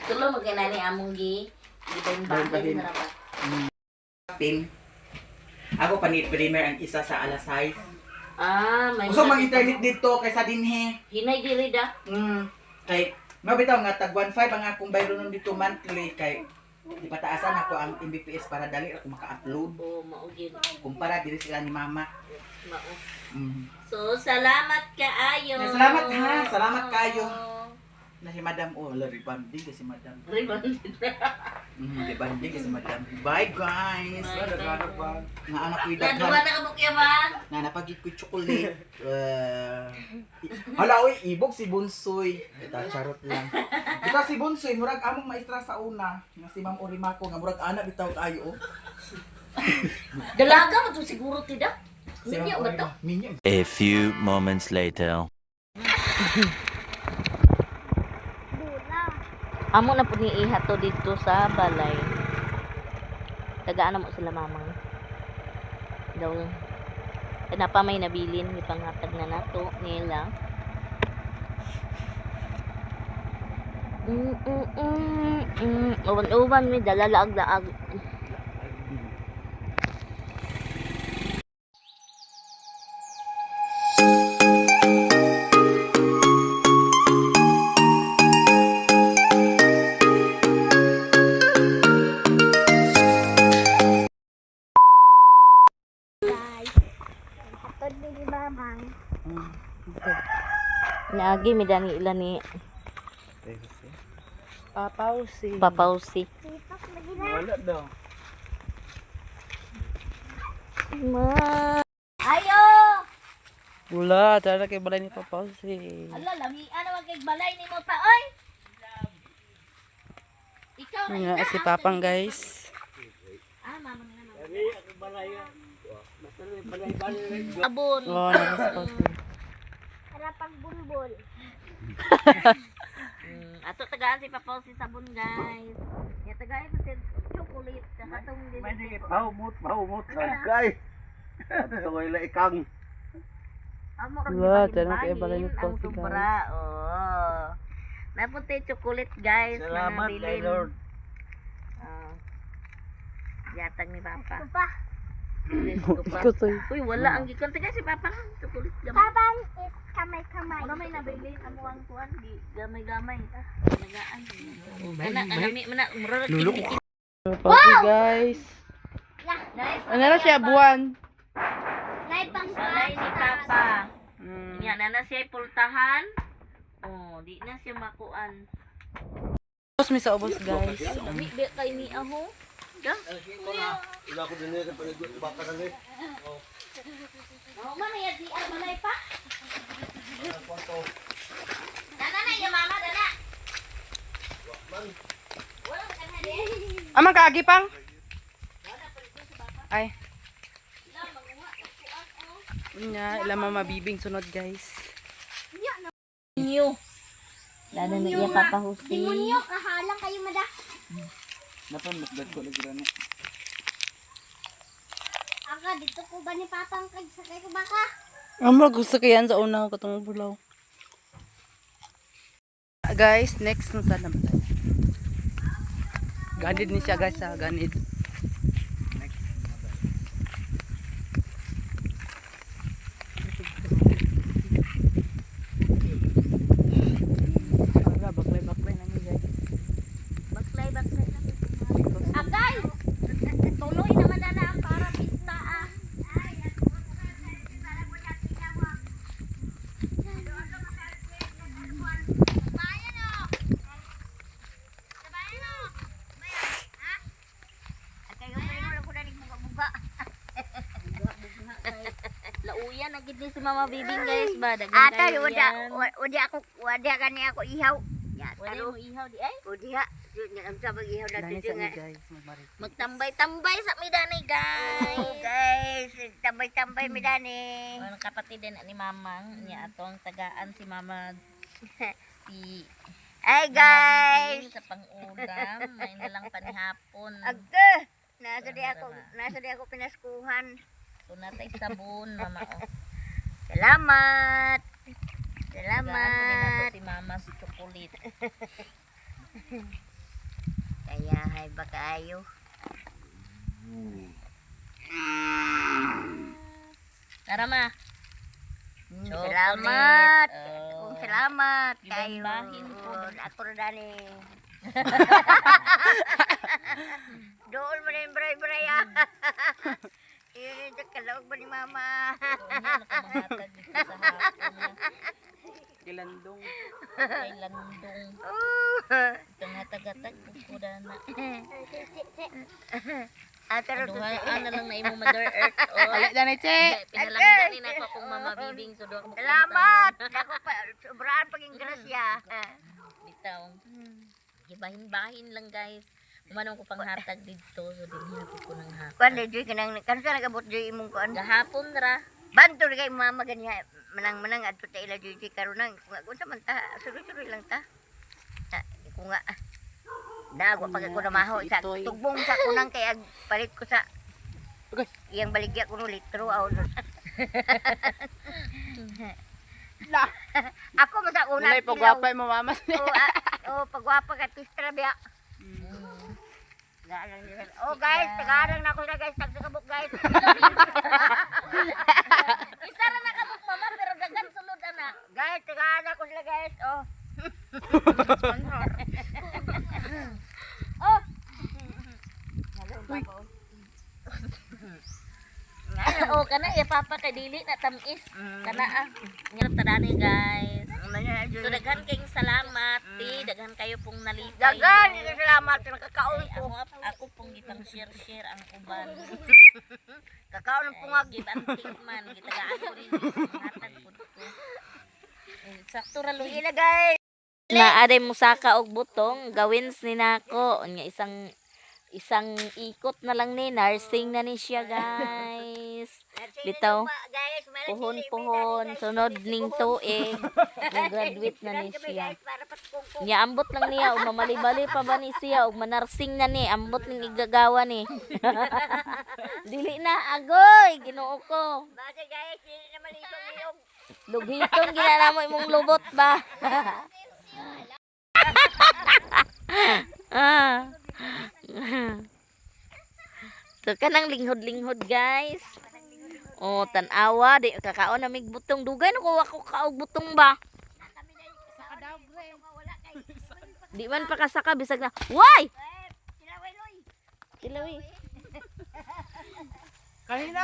S1: Tulo mo kay nani among gi gibahin-bahin
S8: Bahin-bahin.
S1: na ra ba.
S8: Pin. Ako pa ni primer ang isa sa alas 6.
S1: Ah, may
S8: Uso mang internet dito kaysa dinhe.
S1: Hinay diri da.
S8: Kay mabitaw nga tag 1.5 ang akong bayronon dito monthly kay ipataasan ako ang Mbps para dali ako maka-upload
S1: Oh, mao gyud.
S8: kumpara diri sila ni mama.
S1: Mao.
S8: Mm.
S1: So, salamat kaayo.
S8: Salamat ha, salamat kaayo. Na si Madam oh, la rebanding kasi Madam.
S1: Rebanding.
S8: Rebanding kasi Madam. Bye guys.
S1: Bye,
S8: Nga anak ko'y
S1: Naduwa
S8: daghan.
S1: na ka bukya ba?
S8: Na napagit ko'y chocolate. Hala oy, ibog si Bunsoy. Ita charot lang. Bitaw si Bunsoy murag among maestra sa una nga si Ma'am Orimako nga murag ana bitaw kaayo oh.
S1: Dalaga mo to siguro tida.
S8: Si
S1: Minyo
S8: Ma'am
S1: ba to?
S8: Orima. Minyo.
S6: A few moments later.
S1: Amo na po ni iha to dito sa balay. Tagaan na mo sila mamang. Daw. Kana pa may nabilin gipanghatag na nato nila. Uban-uban mi dala laag-laag.
S2: Guys, hatod ni Mamang.
S1: Naagi mi dani ila ni
S5: Papausi.
S1: Papausi.
S2: Sipak lagi na.
S7: Wala daw.
S1: Ma. Ayo!
S5: Wala, tara kay balay ni Papausi.
S1: Ala, lami ana wag kay balay nimo pa oy. Ikaw ra
S5: Nga si Papang guys.
S1: Ah, mama na naman. Abon.
S5: Oh, na si Papausi.
S2: Para pagbumbol.
S1: Ato tagaan si Papa si sabon guys. Ya tagaan ko si chocolate katong dili.
S7: Paumot, paumot. Kay. Ato ko ila ikang.
S1: Amo kang
S5: Wala, tara kay balay ni
S1: ang
S5: Papa si
S1: sobra. Oh. Napunta yung chocolate guys.
S7: Salamat
S1: mga
S7: kay
S1: bilin.
S7: Lord.
S1: Ah. Yatag ni Papa.
S2: Ito pa.
S1: Diyos ko pa.
S5: Kutoy.
S1: Uy, wala ang gikan. Taga si Papa. Chocolate gamay.
S2: Papang is kamay-kamay.
S1: Wala may nabili amo ang kuan di gamay-gamay. Nagaan. Ana anami man na mura ra kini.
S5: Papausi guys.
S1: Nice.
S5: Ano na siya buwan?
S2: Naipang
S1: Balay ni Papa. Nya na na siya pultahan. Oh, di na siya makuan.
S5: Ubos mi sa ubos guys.
S1: Lami ba kay ni aho? Da?
S7: Ila ko din sa paligot baka na ni.
S1: Oh, man ya di ar balay pa. Dana na ya mama dana. Wala man ka di.
S5: Amang kaagi pang? Ay. Nya, ila mama bibing sunod guys.
S1: New. Dana na iya Papa Jose.
S2: Demonyo, kahalang kayo mada.
S8: Dapat mas ko lagi rani.
S2: Aka, dito ko ba ni Papang kag sakay ko baka?
S5: Amo gusto ko yan sa una ko tong bulaw. Guys, next na sana ba tayo? Ganid ni siya guys ha, ganid. Wala, baklay-baklay na ni guys.
S1: Baklay baklay na. Agay. Tuloy naman na na ang para pista ah. ni si Mama Bibing guys ba. Daghan
S2: Ata,
S1: kayo
S2: wala,
S1: yan.
S2: wala ako, wala kani ako ihaw. Ya,
S1: Wala
S2: taro.
S1: mo ihaw di ay.
S2: O diha, ang sabag ihaw na
S8: Dani
S2: dito
S8: sa
S2: nga.
S8: ni guys, magmarit.
S1: Magtambay-tambay sa midanay guys.
S2: Oh, guys, tambay-tambay mi dani.
S1: Ang kapatid din ni Mamang niya atong tagaan si Mama si
S2: Ay
S1: Mama
S2: guys,
S1: Bibing sa pangulam, may nalang panihapon.
S2: agke. Nasa di ako pinaskuhan.
S1: So natay sabon mama oh.
S2: Salamat.
S1: Tagaan po din nato
S2: Salamat.
S1: si Mama sa chocolate.
S2: Kaya hay ba kaayo?
S1: Tara ma. Chocolate.
S2: Salamat.
S1: Oh.
S2: Kung salamat kayo.
S1: Gibahin po.
S2: Ako ra dani. Doon mo na yung bray-bray ah. Yun yung kalaog ba ni mama?
S1: Unya nakamangatag dito sa hapon.
S8: Kilandong.
S1: Kay landong. Itong hatag-hatag kuda na.
S2: Ah, pero
S1: Duhaan na lang na imo Mother Earth. Oh.
S8: Dali dani che.
S1: Pinalanggan ni nako akong Mama Bibing so duha ka bukong
S2: Salamat! Ako pa, sobrahan paging grasya.
S1: sabon. Bitaw. Gibahin-bahin lang guys. Umanong ko panghatag dito so dinhi ko ng hatag.
S2: Kuan Joy kanang kansa nagabot Joy imong kuan.
S1: Gahapon ra.
S2: Banto kay mama ganiha manang-manang adto ta ila Joy Joy karon nang kung ako sa man ta suroy-suroy lang ta. Ta ko nga Nagwa pag ako namaho sa
S8: Itoy.
S2: tugbong sa kunang kay ag palit ko sa
S8: Okay.
S2: iyang baligya ko no litro aw.
S8: La.
S2: Ako man sa una.
S8: Walay pagwapa mo mama.
S2: Oh, ah, oh pagwapa ka tistra biya. Galang nila. Oh guys, tagarang na ako na guys, tagsakabok guys.
S1: Isa ra na kabuk mama pero daghan sulod ana.
S2: Guys, tagarang ako sila guys. Oh. Oh.
S1: oh kana iya papa kay dili na tamis. Kana ah. Ngirap ta dani guys. So daghan kayong salamat, ti. Daghan kayo pong nalipay.
S2: Dagan, salamat nakakaon
S1: Ay,
S2: ko.
S1: ako pong gipang share-share ang uban.
S2: Kakaon ng pungag.
S1: Give and take man. Gitagaan ko rin. Hatag po ko. Eh, sakto ra
S2: Sige na guys.
S1: Na aday musaka og butong gawins ni nako nya isang isang ikot na lang ni nursing na ni siya guys. Bitaw.
S2: Guys, meron
S1: Puhon
S2: sila,
S1: puhon
S2: guys.
S1: sunod ning tuig graduate na ni
S2: Kami,
S1: siya.
S2: guys, para patkungkong.
S1: Nya ambot lang niya og mamalibali pa ba ni siya og manarsing na ni ambot ning igagawa ni. Dili na agoy Ginoo ko.
S2: Basta guys, hindi na malisong niyog.
S1: Lughiton gina mo imong lubot ba. ah. So kanang linghod-linghod guys. Oh, tan-awa di kakaon na mig butong dugay na ko ako kaog butong ba. Di man pa kasaka bisag na. Why?
S2: Silaway, Loy.
S1: Kilawi.
S8: Kanina.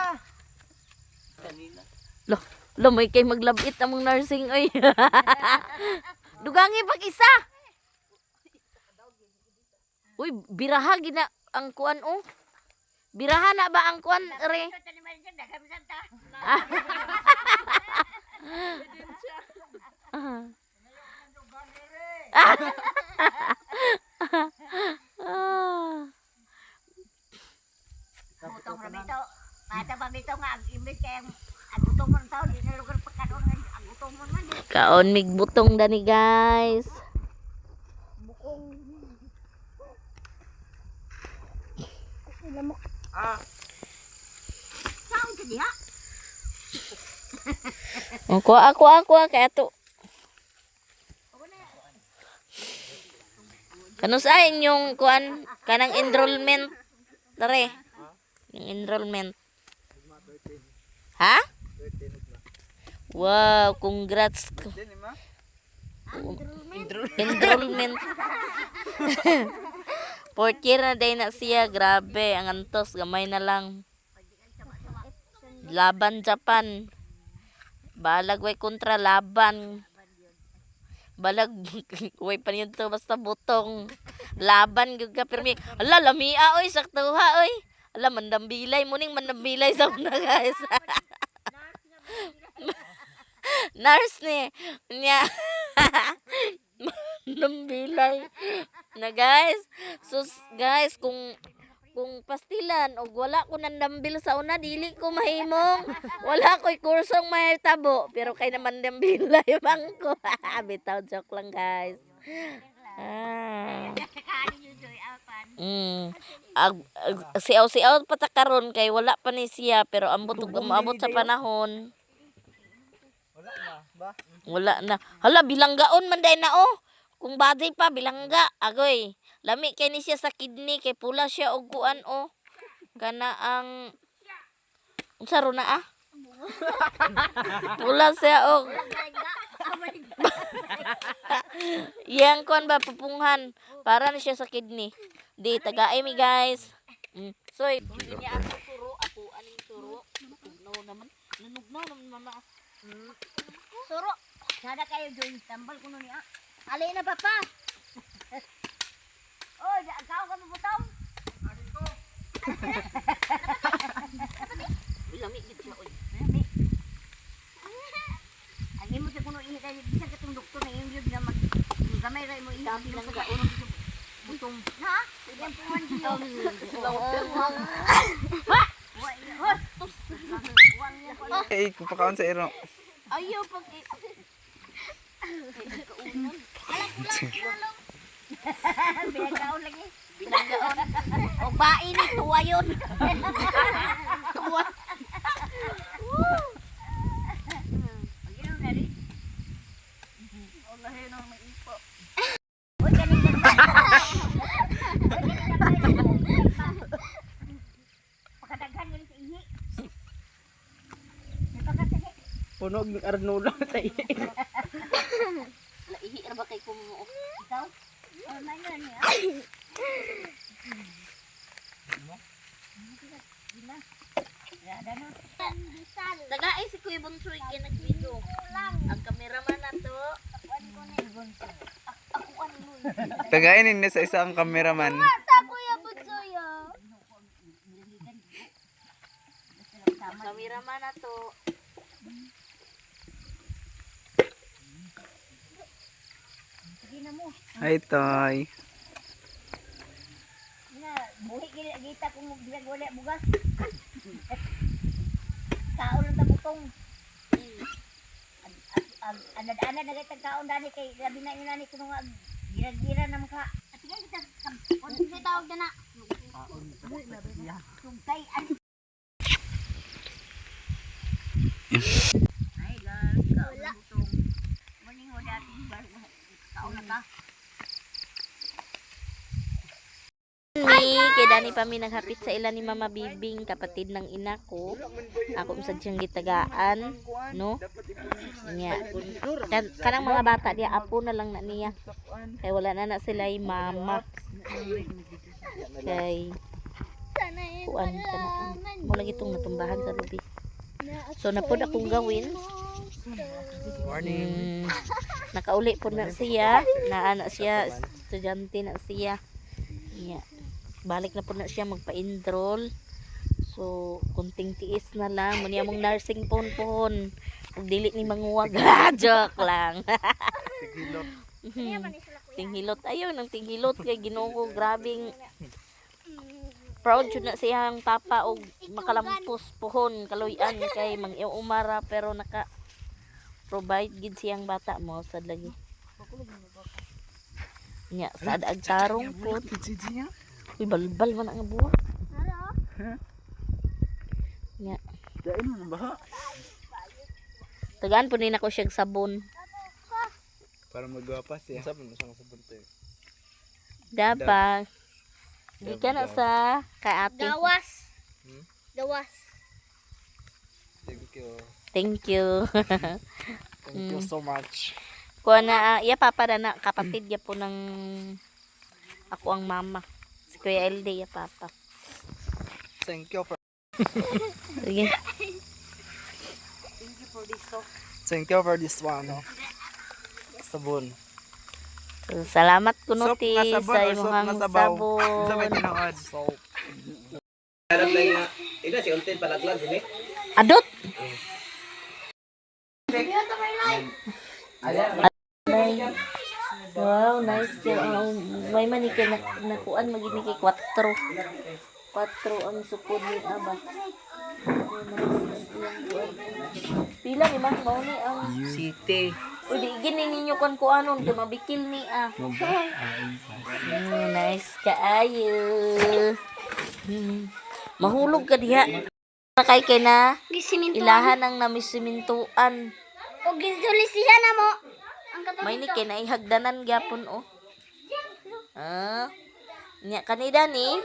S1: Lo, lo may kay maglabit among nursing oy. Dugangi pag isa. Uy, biraha gina ang kuan oh. Biraha na ba ang kuan re?
S2: Ito, taniman dyan, daghan santa.
S1: Ah.
S2: Butong ramito. Mata pa bito nga, ang imbes kay ang ang gutom mo ng tao, di na lugar pagkaon nga, ang gutom mo man. di.
S1: Kaon mig butong dani guys.
S2: Saan ka diha?
S1: Oh, kuha kuha kuha kay ato. Kano sa inyong kuan kanang enrollment dare? Yung enrollment. Ha? Wow, congrats. Enrollment. Fourth year na day na siya. Grabe, ang antos. Gamay na lang. Laban Japan. Balag way kontra laban. Balag way pa niyo to basta butong. Laban gyud ka pirmi. Ala lamia oy saktuha oy. Ala mandambilay muning mandambilay sa una guys. Nurse ni niya. Nambilay. Na guys, sus guys kung pastilan og wala ko nandambil sa una dili ko mahimong wala ko'y kursong mahitabo pero kay naman dambilay man ko. Bitaw, joke lang guys. Ah. Ag, siaw-siaw pa ta karon kay wala pa ni siya pero ambot og maabot sa panahon.
S7: Wala na ba?
S1: Wala na. Hala, bilanggaon man day na oh. Kung bagay pa, bilangga. Agoy. Lami kay ni siya sa kidney kay pula siya og kuan oh. Kana ang unsa ro na ah? Pula siya og Yang kuan ba pupunghan para na siya sa kidney. Di tagaay mi guys. Soy, niya ako suro, ako aning suro. No naman. Nanugnaw naman mama.
S2: Suro. Sada kayo Joy, tambal kuno niya. Alay na papa. Oh, kaon ka mabutaw.
S1: Uy, lami gid siya oy.
S2: Ang imo sa kuno ihi kay bisan katong doktor na iyong yun na mag gamay ra imo ihi bilang ka butong. Na? Yan po man dito.
S8: Eh, kupakaon sa iro.
S1: Ayaw pag
S2: Binagkaon lagi.
S1: Binanggaon. O bain ni tuwa yun. Tuwa.
S2: Pag-inom na rin. Uy, kanin na. Uy, kanin na. Pakadaghan mo sa ihi. Napakasakit.
S8: Puno ng Arnolo sa iyo.
S1: Laihi ra ba kay kumuo?
S2: Ikaw? Oh, man yun niya.
S1: Tagaay si Kuya Bonsoy kay nagvideo. Ang cameraman na to.
S8: Tagainin niya sa isang cameraman.
S1: Ang cameraman na to.
S8: Hi, Toy.
S2: Na, buhi gila kita kung bisag wala bugas. Kaon lang ta butong. Anad-anad na kay kaon dani kay labi na yun nani kuno nga gira-gira na maka. At sige kita kung tawag na na. Sugtay an. Ay guys, kaon na butong. Morning ho dati kaon na ka.
S1: Ni kay Dani pa mi naghapit sa ila ni Mama Bibing, kapatid ng ina ko. Ako usad siyang gitagaan, no? Nya. Kanang mga bata diya apo na lang na niya. Kay wala na na sila mama. Kay kuan kana. Mo lagi tong natumbahan sa lubi. So napod akong gawin.
S7: Morning.
S1: Nakauli po na siya. Naa na siya, estudyante na siya. Yeah. Balik na po na siya magpa-enroll. So, kunting tiis na lang. Muna mong nursing phone pohon. Ug dili ni manguwag. Joke lang. Tinghilot. Ayun, ang tinghilot kay Ginoo ko. Grabing proud jud na siyang papa og makalampos pohon kaluy-an kay mang umara pero naka provide gid siyang bata mo sad lagi. Nya sad ag tarong po. Uy, balbal man ang buwa. Nya.
S7: Dain mo ba?
S1: Tagaan po ni nako siyang sabon.
S7: Para magwapa siya. Sabi mo siyang sabon tayo.
S1: Dapat. Di ka na sa kay ate.
S9: Gawas. Gawas.
S7: Thank you.
S1: Thank you.
S7: Thank you so much.
S1: Kuha na, ah, iya papa na na, kapatid ya po ng ako ang mama. Si Kuya LD ya papa.
S7: Thank you for
S1: Sige.
S7: Thank you for this one. Sabon.
S1: So, salamat kuno
S8: Soap
S1: ti
S8: nga sabon
S1: sa
S8: or soap
S1: imong
S8: nga sabaw?
S1: sabon.
S8: Sa may tinuod.
S7: Soap.
S1: Adot. Ay. Wow, nice. Oh, may man kay nakuan magini kay 4. 4 ang sukod ni Aba. Oh, nice ang iyang kuan. Pila ni ma'am mao ni ang
S8: City.
S1: Uy, di gini ninyo kan kuanon kay mabikil ni ah. Nice kaayo. Mahulog ka diha. Kay kay na
S9: Gisimintuan.
S1: ilahan ang namisimintuan.
S9: O gisulisihan na mo. Ang katong
S1: May ni kay naihagdanan gyapon oh. Ah. Nya kanida ni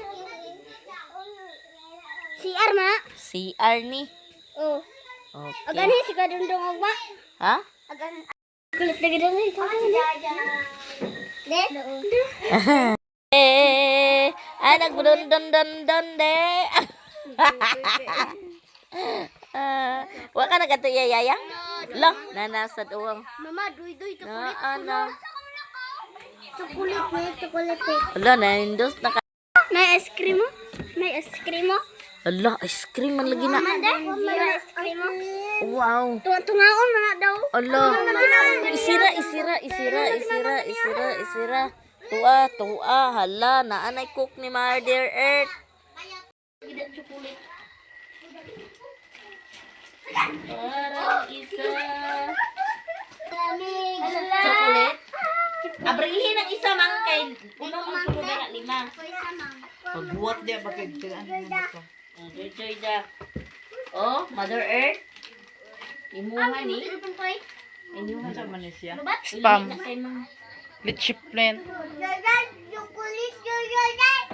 S9: CR ma.
S1: CR ni.
S9: Oh.
S1: Okay.
S9: Agan si kadundong og ma.
S1: Ha?
S9: Agan. Kulit lagi dong ito. De.
S1: Eh, ay nagdon don don don de. Ah, wa ka nagatuya yayang? Lo, nanasad uwang.
S9: Mama, duy-duy
S1: Na ana.
S9: Chocolate, may chocolate.
S1: Ala, naindos na ka.
S9: May ice cream mo? May ice cream mo?
S1: Ala, ice cream man lagi na.
S9: May ice cream mo?
S1: Wow.
S9: Tungaon man na daw.
S1: Ala. Isira, isira, isira, isira, isira, isira. Tuwa, tuwa, hala, naanay cook ni Mother Earth. Parang isa.
S9: Lamig.
S1: Chocolate? Abrihin ang isa mang kay unong ang sulod na lima.
S8: Pagbuhat diya ba kay ano.
S1: Oh, Joy Joy da. Oh, Mother Earth. Imuha ni. Imuha
S8: Ano man ni siya?
S1: Spam.
S8: Litchi plant.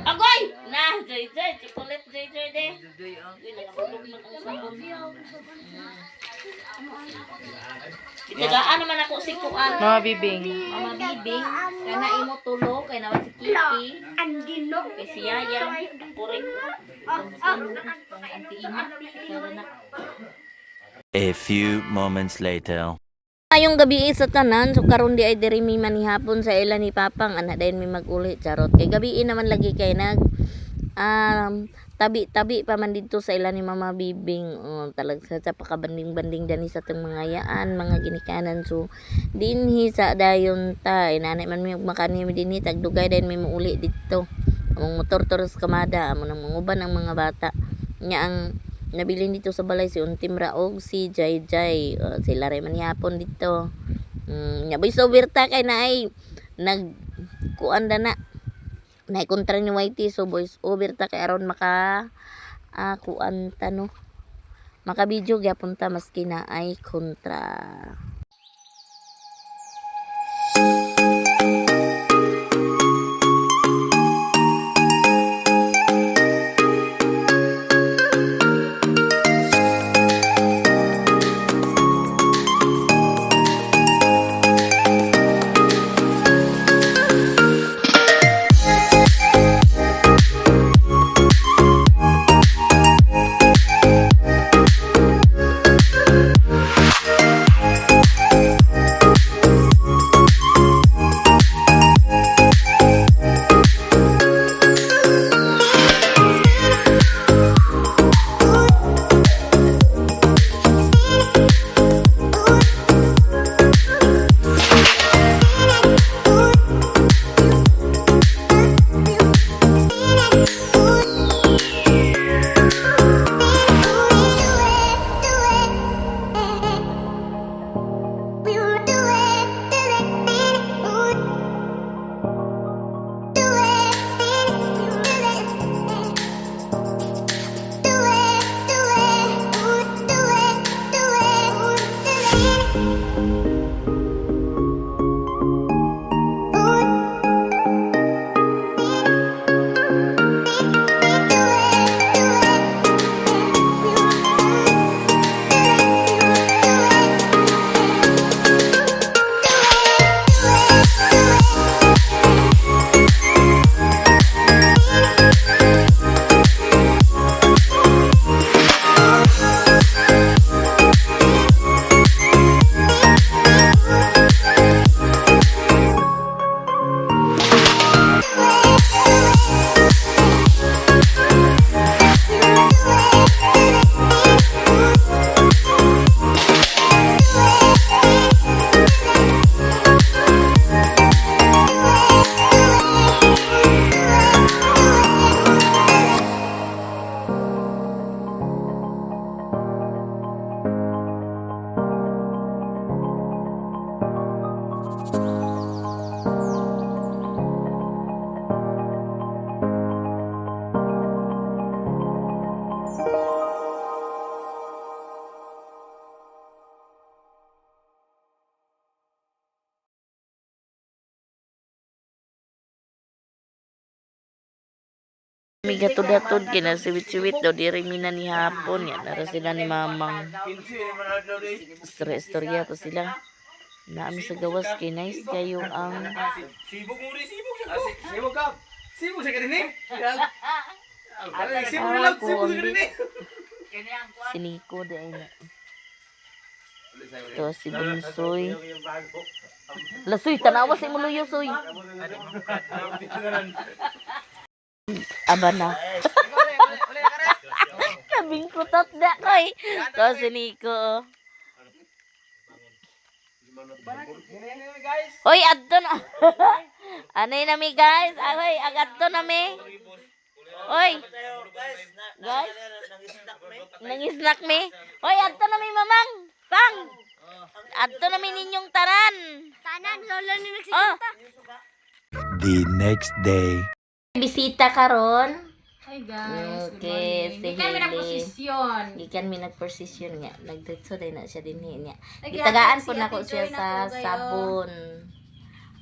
S1: Agoy! Na, Joy Joy, chocolate Joy Joy de. Uy, nakahulog man ang sabon. Itagaan naman ako si Kuan.
S8: Mga bibing.
S1: Mama Bibing, kana imo tulo kay naman si Kiki.
S9: Andino.
S1: Kay si Yaya, ako rin. Ang ina. Pero na.
S6: A few moments later.
S1: Ngayong gabi sa tanan, so karon di ay diri mi manihapon sa ila ni Papang ana dayon mi maguli charot. Kay gabi naman lagi kay nag tabi-tabi pa man didto sa ila ni Mama Bibing. Oh, talag sa pakabanding-banding dani sa atong mga yaan, mga ginikanan. So dinhi sa dayon ta, inanay man mi og makani mi dinhi tagdugay dayon mi muuli didto. Among motor toros kamada, amo nang manguban ang mga bata. Nya ang nabilin dito sa balay si Untim Raog, si Jai Jai. Oh, sila rin man hapon dito. Nya boy so birta kay na ay nag kuan na na. Naikontra ni YT so voice over ta kay aron maka kuan ta no. Maka video gyapon ta maski na ay kontra. Migatod-hatod kay nasiwit-siwit daw diri mina ni hapon ya nara sila ni mamang. Istorya-istorya pa sila. Naami sa gawas kay nice kayo ang
S7: Sibog mo rin, sibog siya ko. Sibog ka. Sibog siya kanini. Sibog na lang, sibog siya kanini.
S1: Si Nico dahil na. Ito si Bunsoy. Lasoy, tanawa si Muluyo, Soy. Aba na. Kabing kutot na, koy. Ito si Nico, oh. Hoy, adto na. Anay na mi, guys. Ahoy, ag adto na mi. Hoy. Guys. Nang-snack mi. Hoy, adto na mi, mamang. Pang. Adto na mi ninyong tanan.
S9: Tanan, lolo ni
S1: Oh,
S6: The next day.
S1: Bisita karon.
S4: Hi guys, good
S1: Okay,
S4: morning.
S1: si
S4: Gikan mi
S1: Hailey.
S4: nagposisyon.
S1: Gikan mi nagposisyon nga. Nagdetso din na siya dinhi niya.
S4: Nagyatag
S1: Gitagaan
S4: si
S1: po nako
S4: Ate
S1: siya
S4: Joy
S1: sa
S4: nako kayo.
S1: sabon.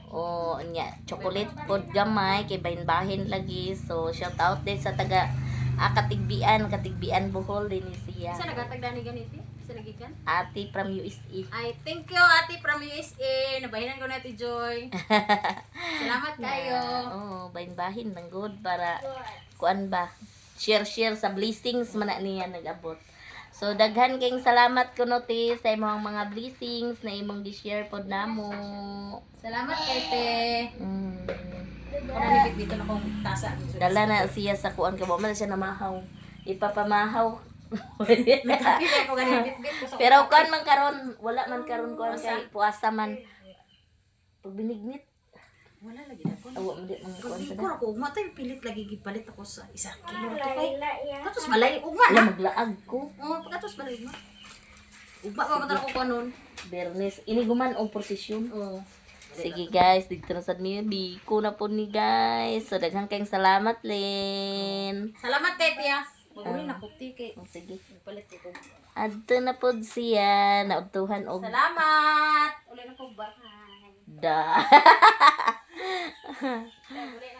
S1: O nya, chocolate pod gamay kay bahin-bahin lagi. So shout out din sa taga Katigbian, Katigbian Bohol din ni siya.
S4: Sa nagatag dani ganiti? Sa nagikan?
S1: Ate from USA.
S4: Ay, thank you Ate from USA. Nabahinan ko na Ate Joy. Salamat kayo.
S1: Oo, bahin-bahin ng good para kuan ba. Share-share sa blessings man na niya nag-abot. So daghan kayong salamat kuno ti sa imong mga blessings na imong gi-share pod namo.
S4: Salamat kay te. Ako na nibit dito na kong tasa.
S1: Dala na siya sa kuan ka ba man siya namahaw. Ipapamahaw.
S4: Kita ko ganin bit-bit ko sa
S1: Pero kuan man karon, wala man karon kuan kay puasa man. Pag binignit,
S4: Wala lagi na ko.
S1: awa man di man kuan sa
S4: Ko ako ugma tayo pilit lagi gipalit ako sa isa kilo to kay. Katos balay ugma
S1: Wala
S4: na.
S1: maglaag ko.
S4: Oo, pagkatos balay ugma. Ugma pa man ako kanon.
S1: Bernes, ini guman og prosesyon.
S4: Oo.
S1: Sige guys, dito na sad mi biko na po ni guys. So daghang kayong salamat Lin.
S4: Salamat kay Tia. Maguli na ko ti kay.
S1: Oh, sige.
S4: Palit ko.
S1: Adto na pod siya naudtuhan og
S4: Salamat. Uli na ko bye.
S1: da.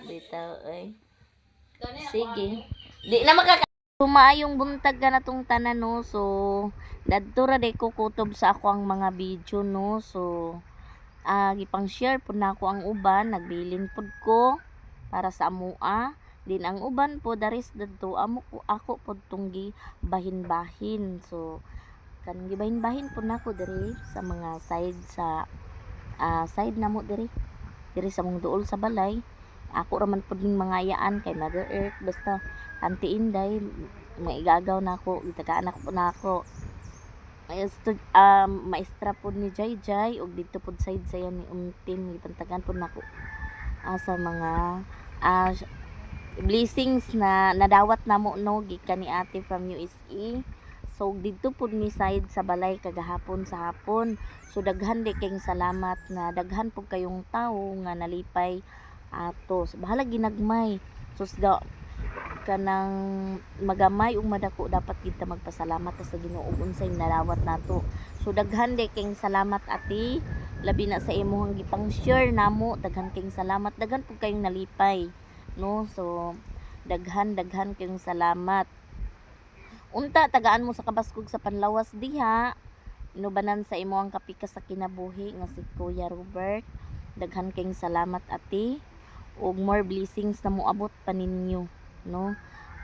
S1: Bitaw ay. Sige. Di na makaka Maayong buntag ka na tong tanan no. So dadto ra day ko kutob sa ako ang mga video no. So gipang share pud nako ang uban, nagbilin pud ko para sa amoa. Din ang uban po daris dadto amo ko ako pud tong gi bahin-bahin. So kanang gibahin-bahin pud nako diri sa mga side sa side namo diri. Diri sa mong duol sa balay. Ako ra man pud ning mga yaan kay Mother Earth basta Auntie Inday maigagaw na ako, gitagaan ako na ako. Maestra pod ni Jai Jai ug didto pod side saya ni Untin gipantagan pod nako sa mga blessings na nadawat namo no gikan ni ate from USA. So didto pod mi side sa balay kagahapon sa hapon. So daghan di kayong salamat na daghan pud kayong tawo nga nalipay ato. So, bahala ginagmay. Sus ga kanang magamay ug madako dapat kita magpasalamat ta sa Ginoo ug unsay nadawat nato. So daghan di kayong salamat ate, labi na sa imong gipang share namo, daghan kayong salamat, daghan pud kayong nalipay no. So daghan daghan kayong salamat. Unta tagaan mo sa kabaskog sa panlawas diha. Inubanan sa imo ang kapika sa kinabuhi nga si Kuya Robert. Daghan kayong salamat ate ug more blessings na moabot pa ninyo no.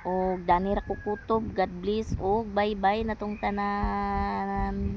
S1: Og dani ra ko kutob, God bless ug bye-bye na tong tanan.